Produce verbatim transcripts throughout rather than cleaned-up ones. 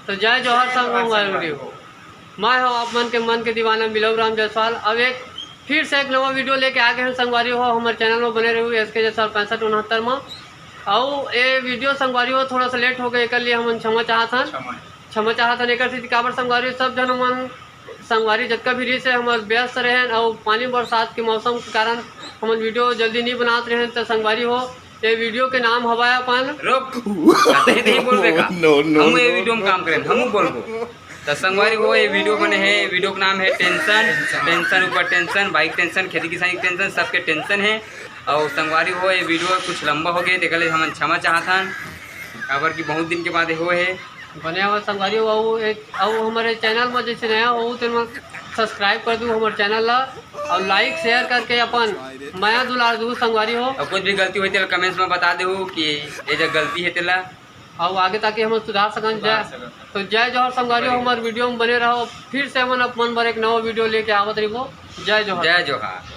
तो जय जोहार संगवारी हो, मैं हूँ आप मन के मन के दीवाना मिलऊ राम जायसवाल। अब एक फिर से एक नवा वीडियो लेके आ गए हैं संगवारी हो। हमारे चैनल में बने रहू, एस के जायसवाल पैंसठ उनहत्तर में। अउ ये वीडियो संगवारी हो थोड़ा सा लेट हो गए, एकर लिए हमन क्षमा चाहत हन। क्षमा। क्षमा चाहत हन। एकर सेती काबर संगवारी हो, सब झन हमन संगवारी जतका भी रहिस हे हमर व्यस्त रहेन, अउ पानी बरसात के मौसम के कारण हमन वीडियो जल्दी नहीं बनात रहेन। तो संगवारी हो, ये वीडियो के नाम हवय अपन रुक, कतही नहीं बोलबे का? No, no, हम ये no, वीडियो में no। काम करें, हम बोलबो। तो संगवारी हो, ये वीडियो बने हे, वीडियो का नाम है टेंशन। टेंशन ऊपर टेंशन, बाइक टेंशन, खेती किसानी के टेंशन, सबके टेंशन है। और संगवारी हो, ये वीडियो कुछ लंबा हो गया, तेकर ले हमन क्षमा चाहत हन, काबर कि बहुत दिन के बाद ये हो है। बने हवय संगवारी हो, अउ एक, अउ हमारे चैनल में जैसे नया हो, तेन में सब्सक्राइब कर दू हमारे चैनल ला, और लाइक शेयर करके अपन मया दुलार दू संगवारी हो। और कुछ भी गलती होई तेला कमेंट्स में बता देहू कि ये जो गलती है तेला। और आगे ताकि हम सुधार सकन। सुधार जय, सकन। तो जय जोहार संगवारी हो, हमारे वीडियो में बने रहो। फिर से हमन अपन बर एक नवा वीडियो लेके आवत रहिबो। जय जोहार। जय जोहार।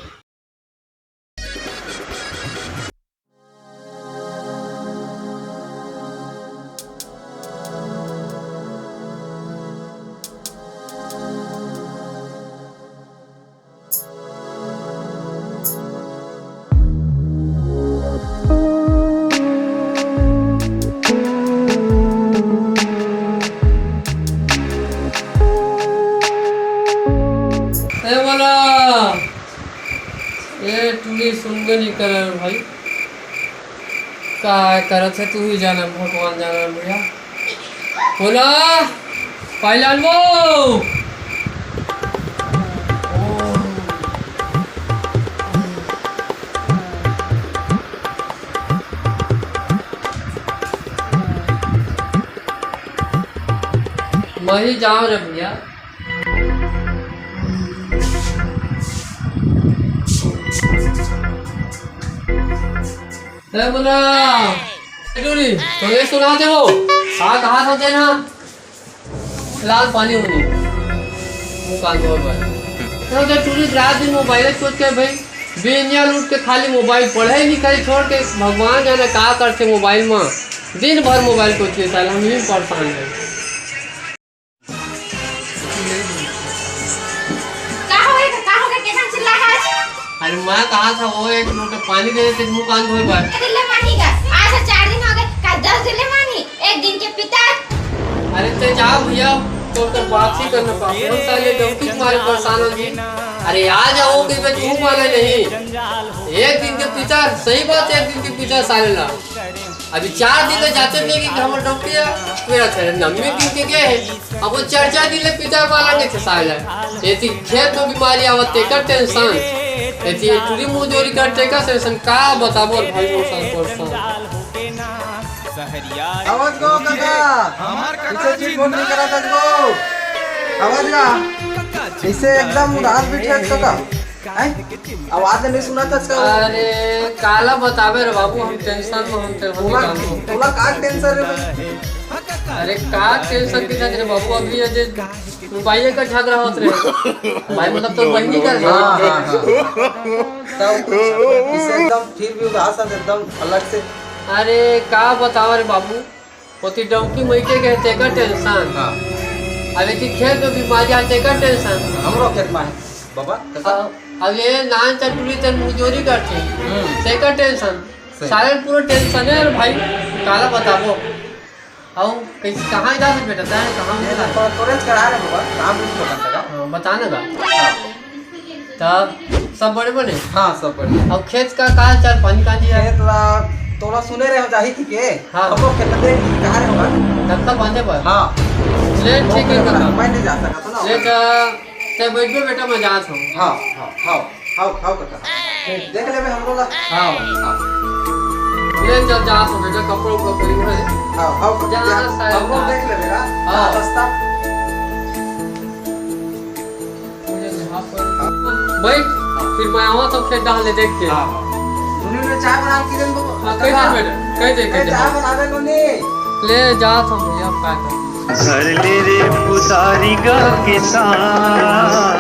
ए वाला, ए टूरी सुनबे नहीं करे रे भाई। का करत हे तू ही जाना, भगवान जाना भैया। बोला, पाइलान वो। मैं ही जाऊँ रे भैया। ए मुन्ना, ए टूरी, तो ये सुना दे वो। हाँ, कहाँ था तेना? लाल पानी होनी। मुँह कान धोए बर। तो जो टूरी रात दिन मोबाइल सोच के भाई, बिनिया लूट के खाली मोबाइल पढ़े लिखे छोड़ के भगवान जाने का करते मोबाइल में। दिन भर मोबाइल को चलता है, हम ही परेशान हैं। का होगे, का होगे, केतना चिल्ला है आज? अरे मैं कहा था वो एक लोटा पानी दे देते मुंह कान धोए बर। दिल्ले मानी का, आज चार दिन हो गए, का दस दिल्ले मानी, एक दिन के पितर। अरे ते जा भैया, तो कर बात ही करना पा। कौन सा ये डौकी तुम्हारे परेशान हो जी? अरे आ जाओ कि मैं तू माने नहीं। एक दिन के पितर, सही बात है, एक दिन के पितर साले ला। अभी चार दिन ले जाते नहीं कि हमर डौकी है, मेरा तेरे नम्मी दिन के गए हैं। अब वो चार चार दिन ले पितर मारा के थे साले। एती खेत में बीमारी आवत तेकर टेंशन। एती ये टूरी मुंह जोरी कर तेकर टेंशन का बताबो भाई वो सब परेशान। आवाज गो काका, इसे चीज फोन नहीं करा था गो। आवाज गा, इसे एकदम उदास बैठे काका। हैं? आवाज नहीं सुना था इसका। अरे, काला बतावे रे बाबू, हम टेंशन में हम टेंशन तोला, में काम तोला का टेंशन रे भाई? अरे, का टेंशन के साथ रे बाबू, अभी ये जे मोबाइल का झगड़ा होत रहे। भाई, मतलब, तो बहनी का हाँ, हाँ, हाँ। तब इसे एकदम फिर भी उदास है, एकदम अलग से। अरे, का बतावे रे बाबू, ओती डौकी मइके के हे, तेकर टेंशन। हाँ। अब एती खेत में बीमारी आ, तेकर टेंशन। हमरो खेत में है, बाबा, काका। अब, अब ये नान चटुरी तन मुजोरी करथे, हम्म। तेकर टेंशन। सही। सारे पूरा टेंशन है यार भाई, काला बताबो। अउ कैसे, कहाँ जा से बेटा, तैं कहाँ ये मिला? तो तोरे चढ़ा रे बाबा, कहाँ मिल पता लगा? हाँ, बता ना बा। हाँ। तब सब बड़े बने? हाँ, सब बढ़िया। अउ खेत का का हाल चाल, पानी का जी है? खेत ला तोला सुने रहे हो जाही कि के? हाँ। हमको खेत देख कहाँ रहे होगा? धक्का बांधे पर? हाँ। ले, ठीक है, काका। मैं नहीं जा सकता ना। ले जा, ते बैठ गए बेटा, मैं जात हूँ। हाँ, हाँ, हाँ, हाँ, हाँ, काका। देख लेबे हमरो ला। हाँ। हाँ। ले चल, जात हूँ बेटा, कपड़ा उपड़ा पहन रहे। हाँ, हाँ, जा, जा, साहब, हमको हाँ। देख लेबे, हाँ। हाँ। रास्ता। बैठ, फिर मैं आवा तो खेत डाल ले देख के। हाँ, हाँ। दुनिया में चाय बना के दे दो। हाँ, कह दे बेटा, कह दे, कह ए, दे। चाय बना दे नोनी। ले जा तो भैया, का कर। धर ले रे पुतारी का किसान,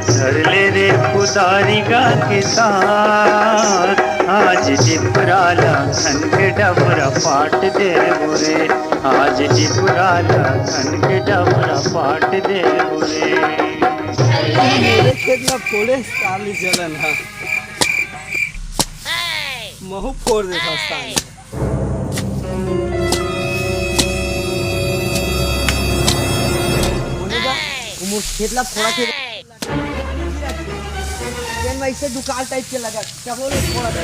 धर ले रे पुतारी का किसान, आज आज टिपरा ल खन के डबरा पाट देबो रे, आज टिपरा ल खन के डबरा पाट देबो रे। मोरे खेत ला फोड़े, साली जलन हा। महू फोड़ देथव साली। बोले जा, वो मोर खेत ला फोड़ा थे। तेन वैसे दुकाल टाइप के लगा, क्या बोले फोड़ा थे?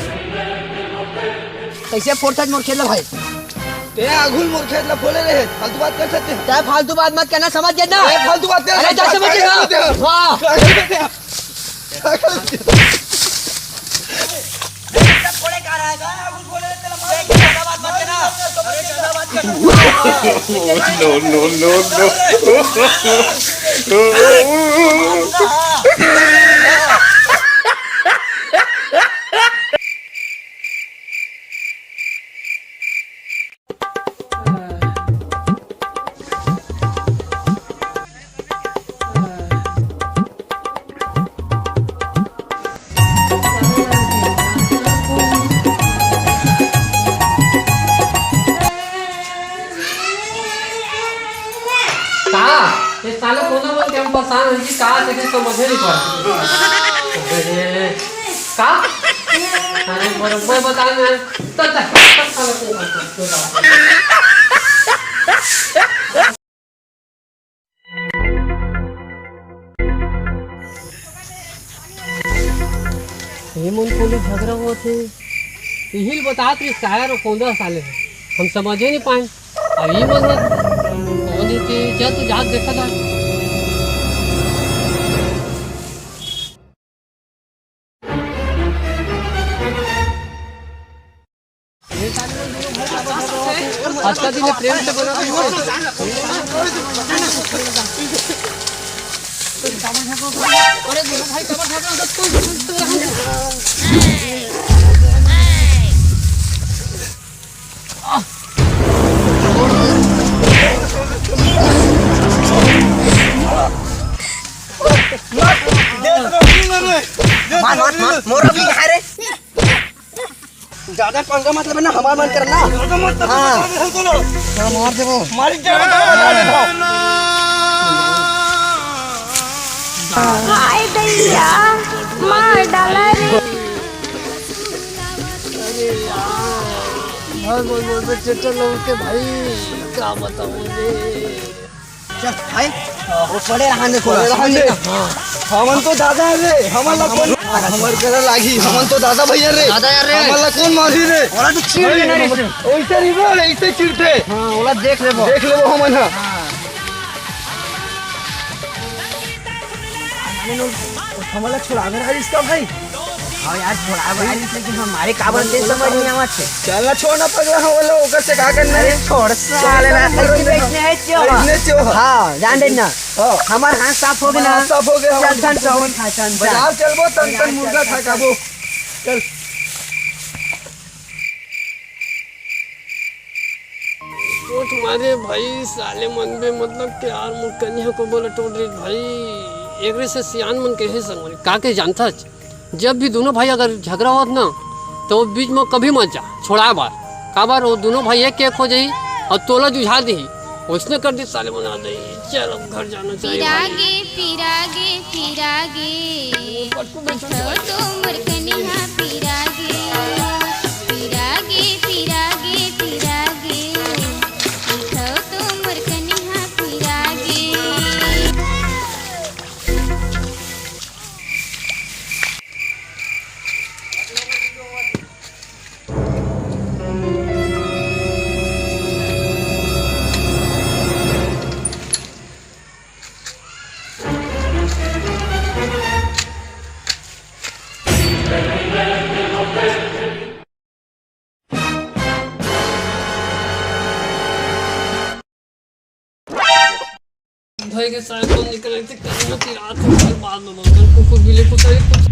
कैसे फोड़ता मोर खेत ला भाई? ते आगुल मोर खेत ला फोड़े रहे, फालतू बात कर सकते हैं। तै फालतू बात मत करना, समझ गया ना? अरे फालतू बात कर अरे सकते जा हैं, समझ गया ना? समझ गया। वाह। क्या कर सकते हैं? No, no, no, no. का? ये साले कोना मन के हम परेशान हो जी, का देखे समझे नहीं पड़ा। अरे, का? अरे, बरोबर बता ना। तो, तो, तो, साले को ये मन कोने झगड़ा होत हे, इही ल बतात रहिस काया रो कोंदा साले हे। हम समझे नहीं पाए। अब ये मन कोने के, चल तू जात देखा था। आज का दिन प्रेम से बना। अरे दोनों भाई कमर झगड़ा होता, तू, तू, तू रहा। मार, मार, मार, मोरा भी है रे। ज्यादा पंगा मत लेबे ना, हमार मन करना। ज्यादा मत लेबे, हाँ। ज्यादा मत लेबे। हाँ, मार देबो। मारी जान। हाय दैया, मार डाला रे। अरे यार, भाई बोल बोल बे, चेचर लोग के भाई, का बताऊं रे? चल भाई, वो पड़े रहन दे, थोड़ा पड़े रहन दे। हाँ। हमन तो दादा रे, हमन ला कौन, हमर करा लागी, हमन तो दादा भैया रे। दादा यार रे। हमन ला कौन मारी रे? ओला तो चीर लेना रे। ओइसे नहीं बोल, ऐसे चीरते। हाँ, ओला देख लेबो। देख लेबो हमन, हाँ। हाँ। हमन ला छुड़ावे रहा इसका भाई। हाँ यार, थोड़ा भाई, लेकिन हमारे काबर ते समझ नहीं आवत हे। चल ना, छोड़ ना पगला, हम लोग ओकर से का करना अरे है? छोड़ साले ना, अरे लेकिन नहीं, ऐसने हे क्यों? ऐसने क्यों? हाँ, जान दे ना। हाँ। हमार हाथ साफ हो गया ना? हाथ साफ हो गया, चल, हम चल, चल, खा, चल, चल। बाजार चलबो, तन तन मुर्गा खा खाबो। चल। ओ तुम्हारे भाई साले मन बे, मतलब प्यार मोर कनिहा को बोले टोट रही भाई, एकरे से सियान मन कहे संग का के जानथच? जब भी दोनों भाई अगर झगड़ा होत ना, तो वो बीच में कभी मत जा, छोड़ा बार। काबर वो दोनों भाई एक एक हो जाई और तोला जुझा देही। उसने कर दी साले बना दे। चल अब घर जाना चाहिए भाई। पिरागे, पिरागे, पिरागे। पटकू बैठो। तो मोर कनिहा पिरागे, पिरागे, पिरागे, पिरागे। तो मोर कनिहा पिरागे। भाई के सारे कौन निकल रहे थे, कहीं मत याद से, बाद में बोलते हैं, कुकुर बिल्ली कुत्ता ये कुछ।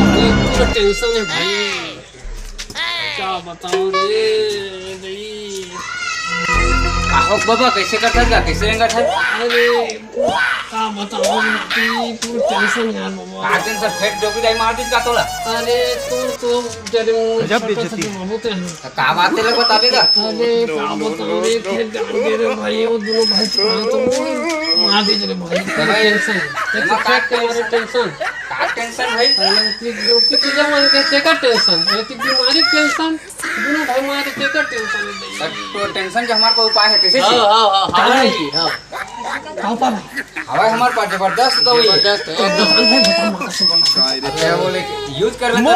साले पूरा टेंशन है भाई, क्या बताऊं रे भाई। का हो बाबा, कैसे करता था, कैसे रेंगत है? अरे, का बताओ, पूरा टेंशन यार बाबा। का टेंशन? फेंक डोकरी दाई मार दीस का तोला? अरे, तू तो डरे मुंह गजब छोटा बेइज्जती। सा बाबू ते हैं। त का बात तेला बता दे ना। अरे, का बताओ रे, फेंक डाल दे रे भाई, वो दोनों भाई चुरा तो मार दीस रे भाई। तो भाई, टेंशन। एक तो एमा का फेंक के मारे टेंशन। का टेंशन भाई? अरे, कि डोकरी तुझे मन के, तेका टेंशन। ये तो बीमारी टेंशन। दोनों भाई मार के, तेका टेंशन है भाई। तो टेंशन के हमारे को उपाय है, कैसे हाँ, हाँ, हाँ, हाँ, हाँ। का उपाय है? हवा हमारे पास जबरदस्त दवाई है। जबरदस्त है, एकदम। अच्छा, वो लेके यूज़ कर लेते हैं।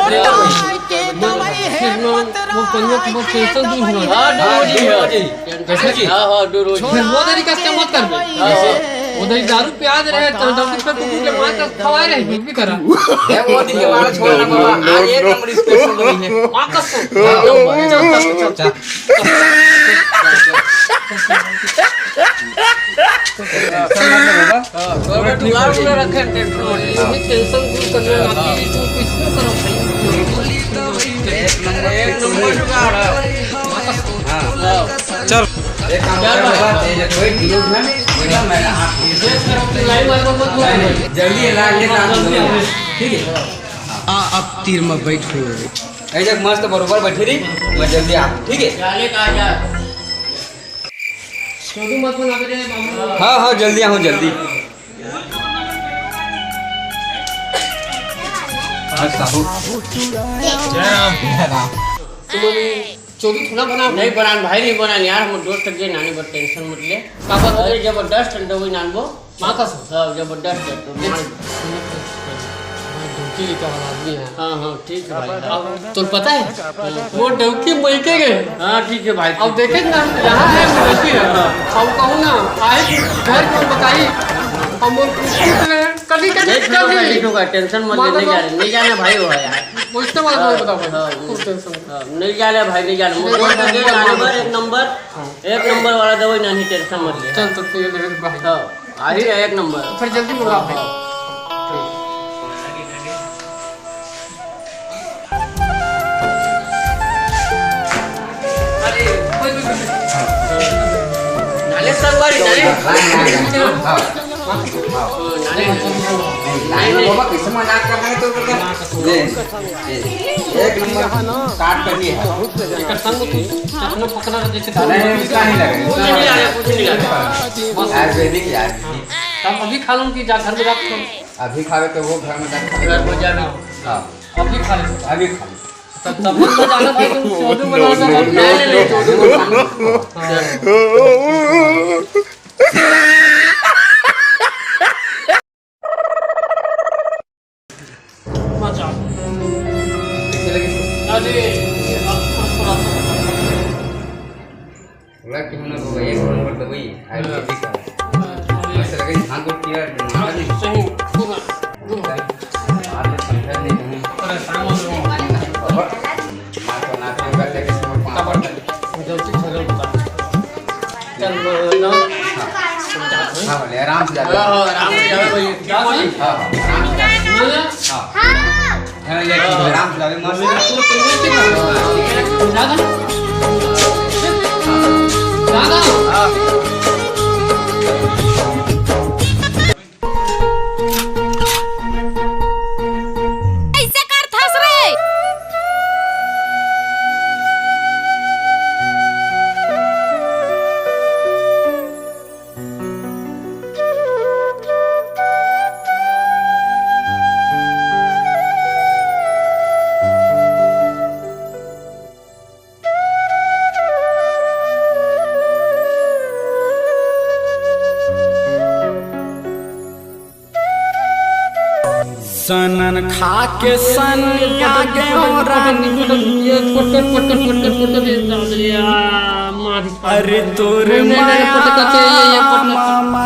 वो, वो पंजा के बाद कैसा दूर हुआ? हाँ, हाँ, दूर हो जाए। कैसे जी? हाँ, हाँ, दूर हो जाए। फिर वो तरीका से मत कर बे। हाँ, हाँ। वो तरी दारू प्याज रहे, तो डॉक्टर पे कुकुर के मार के खवा रहे, कुछ भी करा। ये वो दिन के बारे छोड़ ना बाबा, आज एक नंबर स्पेशल दवाई है। वापस से। हाँ, चल, चल, चल, चल। हाँ, तो अगर जुगाड़ वगैरह रखे हैं ट्रैक्टर में। ये टेंशन दूर करने वाली चीज़ तो कुछ भी करो भाई। एक नंबर जुगाड़ है। हाँ। चल। एक काम कर बाबा, ये जो कोई वीडियो ना, ये ना मैं आप लाइव वाला को मत बोलो। नहीं, नहीं, जल्दी है, लाइव ये काम करो। ठीक है? आ, अब तीर में बैठ हुए। ऐसे मस्त बरोबर बैठे रही, मैं जल्दी आ, ठीक है? जाले का जा। छोटू मत फोन आवे रे बाबू। हाँ, हाँ, जल्दी आऊँ, जल्दी। हाँ, साहू। जय राम। जय राम। तुम चोरी थोड़ा बना। नहीं बनान भाई, नहीं बनान यार, हम दोस्त के नानी पर टेंशन मत ले। का बात? अरे जबरदस्त ठंडा हुई नानबो। माँ कसम। हाँ, जबरदस्त है, तो देख, मान। मैं धोती लेकर वाला आदमी है। हाँ, हाँ, ठीक है भाई। अब तो पता है, वो डौकी मइके गए। हाँ, ठीक है भाई। अब देखे ना, यहाँ है, वो डौकी है। अब कहूँ ना, आए घर को बताई, हम लोग कुछ नहीं, कभी, कभी, ठीक होगा, कभी। ठीक होगा, टेंशन मत ले, नहीं जाने, नहीं जाने भाई, वो है यार। वो इसके बाद हाँ, बताओ भाई, हाँ, कुछ टेंशन नहीं। हाँ, नहीं जाने भाई, नहीं जाने। नहीं, मोटरसाइकिल नहीं, नहीं, गाड़ी पर एक नंबर, हाँ। एक नंबर वाला दवाई नहीं, टेंशन मत ले। चल, तो ये ले भाई। हाँ। आ ही रहा एक नंबर। फिर जल्दी बुला भाई। अरे, कोई भी, कोई भी। नाले संगवारी, नाले। नाले। नाले बाबा, कैसे मजाक कर रहे हैं तो करके? ले, ले। एक नंबर काट कर दिए। एकर संग तू चखना पकना जैसे नहीं, नहीं, इसका नहीं लगा। कुछ नहीं लगा, कुछ नहीं लगा। आयुर्वेदिक यार। हम अभी खा लो कि जा घर में जाके खा लो। अभी खावे तो वो घर में जाके खा लो। घर में जाना। हाँ। अभी खा लो। अभी खा लो। तब, तब तो जाना था, तुम चोदू बना के रख ले, ले, ले, चोदू बना। हाँ। मजा। कैसे लगे? अरे, अब थोड़ा सा। बोला कि हम लोग एक नंबर दवाई, आयुर्वेदिक का। हाँ। मस्त लगे, हाँ, गुड किया, हाँ, मारा नहीं। सही, पूरा, पूरा। आज तो समझा नहीं हूँ। परेशान हो रहे हो। और माँ को नाचने का लेके सुबह पाँच बजे। गलती से गलत बात। चल, बोलो ना। हाँ। हाँ, बोले, आराम से जा। हाँ, हाँ, आराम से जा, भाई। क्या बोली? हाँ, हाँ, आराम से जा। बोलो। हाँ। हाँ। हाँ, ये आराम से जावे, मस्त। कैसे करथस रे? सनन खा के सनिया गेव रानी। ये पटक, पटक, पटक, पटक, ये डाल दिया, मार। अरे तोर नहीं, नहीं, नहीं, माया पटक के, ये, ये पटक। मामा।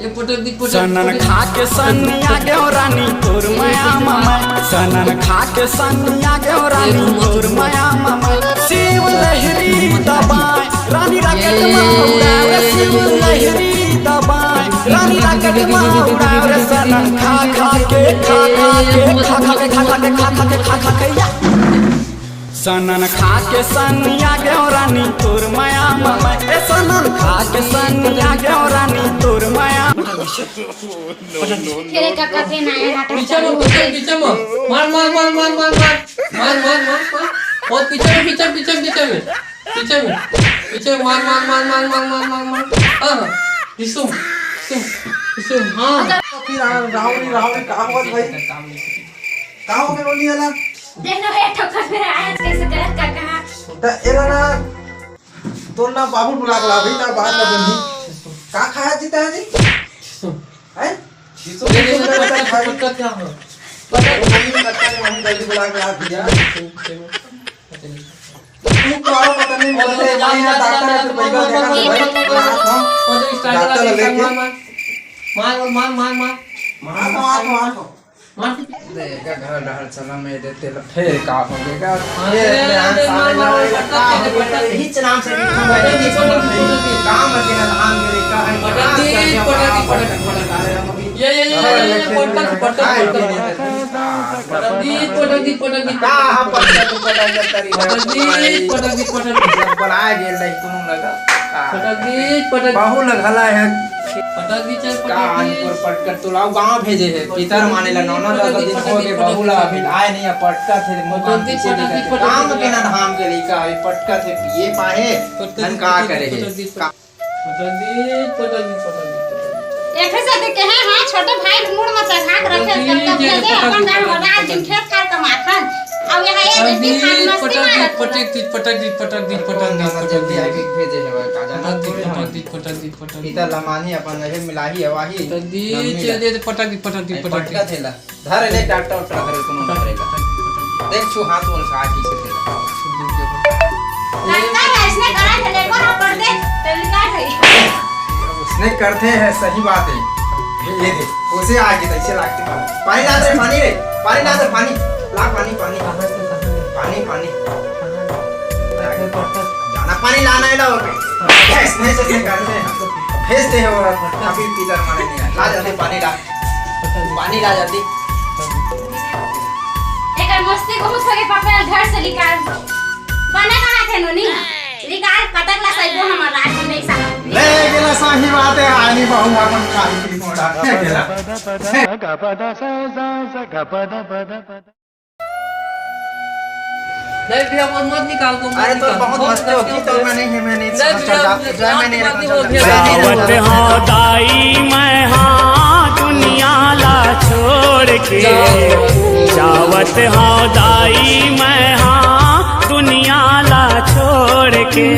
ये पटक दी, पटक, सनन पटक। खा के सनिया गेव रानी तोर माया मामा। सनन खा के सनिया गेव रानी तोर माया मामा। शिव लहरी दबाए रानी rocket में उड़ावे, शिव लहरी दबाए रानी rocket में उड़ावे। सनन खा खा के, खा खा के, खा खा के, खा खा के, खा खा के, खा खा के, या। सनन खा के सनिया गेव रानी तोर माया मामा। ए सनन खा के सनिया गेव रानी तोर खेले का कथे ना है, नाटक पीछे में, पीछे, पीछे में। मार, मार, मार। मार, मार, मार, मार। और पीछे में, पीछे, पीछे, पीछे में। पीछे में। पीछे में, मार, मार, मार। हाँ, हाँ। रिसुम, रिसुम, रिसुम, हाँ। फिर आ, राहुल, राहुल, का हुआ भाई? का हो गया रोनी वाला? देख लो, एक ठोकर मेरा आया, कैसे गलत का कहा। त एला ना, तोर ना बाबू बुला के ला भाई, ना बात ना बनी। का खाया जीता है जी? हैं? ये तो नहीं, नहीं, नहीं, पटका, पटका क्या हो? पता नहीं, पटका नहीं, वहीं जल्दी बुला के ला भैया। तू तो आओ, पता नहीं, बोलते हैं, यहाँ डॉक्टर है, तो बैठो, देखा तो भाई, मार, हाँ। डॉक्टर लेके। मार, मार, मार, मार। मार, मार, मार। मार। देखा, घर डहर चला, मैं देते ल-, फेर का हो गया? हाँ, फेर अरे, मैं अरे, सारे मार, मार, लड़ाई पटक का दे, हो गया? पटक दे। हिच नाम से नहीं होगा, पटक दे, हिच नाम से। पटक दे। काम के ना धाम के का है, पटक दे, पटक दे, पटक दे, पटक दे। ये, ये, ये, ये, ये, पटक, पटक, पटक। पटक दे, पटक दे, पटक दे। का हम पटक दे, पटक दे, तेरी पटक दे, पटक दे, पटक दे। बलाए गेल नहीं कोनो लगा। पटक दे, पटक दे। बहू लग हला है। पटक दे, चल, का पटक दे। आनपुर पटकर तुलाऊ गाँव भेजे है। पितर माने ला नौ नौ दस दस दिन हो गए, बहू ला अभी आए नहीं है, पटकत है, मुँह पटक दे, पीछे पटक दे, दिखत है। पटक दे, काम के ना धाम के लइका है, पटकत है, पिए पाए, पटक दे, धन का पटक दे, करे है? पटक दे, का पटक दे, पटक दे, पटक दे, पटक दे। एके से देखे हैं, हाँ, छोटे भाई मूड़ में चढ़ा के रखे, पटक दे, तब तब जय दे, पटक अपन दे, गाँव पटक में रात दिन दे। खेत खार कमाथन। अब यहाँ ये पटक देखी दे, खाली मस्ती पटक दे, मारत पटक दे, पटक दे, पटक दे, पटक दे, पटक दे, जल्दी आके भेजे है, का जाना पटक दे, थोड़ी पटक हम। दे, पटक दे, पटक दे। पितर लमानी अपन नजर मिलाही, हवाही। पटक दे, नम्मी चल ला। दे, पटक दे, पटक दे, ए, पटक दे। पटका थेला। धर ले, डॉक्टर, डॉक्टर, धर ले, कोनो ना करेगा। देख, छू हाथ बोल से, आ, किसे दे। डॉक्टर, इसने करा थे, देखो ना, पढ़ दे, तरीका है। उसने करते हैं, सही बात है। ये, ये दे, उसे आगे तो इसे लागते पानी। पानी ला दे, पानी रे, पानी ला दे, पानी। ला पानी, पानी। कहाँ से, कहाँ से? पानी, पानी। कहाँ से? जाना पानी लाना है ना, ओके। भेज, नहीं तो फिर करते हैं। भेजते हैं वो, अभी पीतर माने नहीं है। ला जल्दी पानी ला। पानी ला जल्दी। एकर मस्ती बहुत हो गई, पापा घर से निकाल। बना कहाँ थे नोनी? निकाल, पटक ला सही को हमर रात में नहीं साहब। ले गेला, सही बात है, आनी बहू अपन खाई पी मोड़ा। ले गेला। नहीं भैया, वो मत निकाल, वो मत अरे तो निकाल। बहुत बहुत मस्ती होती, तो मैं नहीं, मैं नहीं नहीं समझता। भैया, जा, भैया, जा, मैं नहीं मत रखना निकाल, चाहता। भैया। मैं नहीं जावत रखना। हौं दाई मैं हाँ दुनिया ला छोड़ के, जाओ। जावत हौं दाई मैं हाँ दुनिया ला छोड़ के।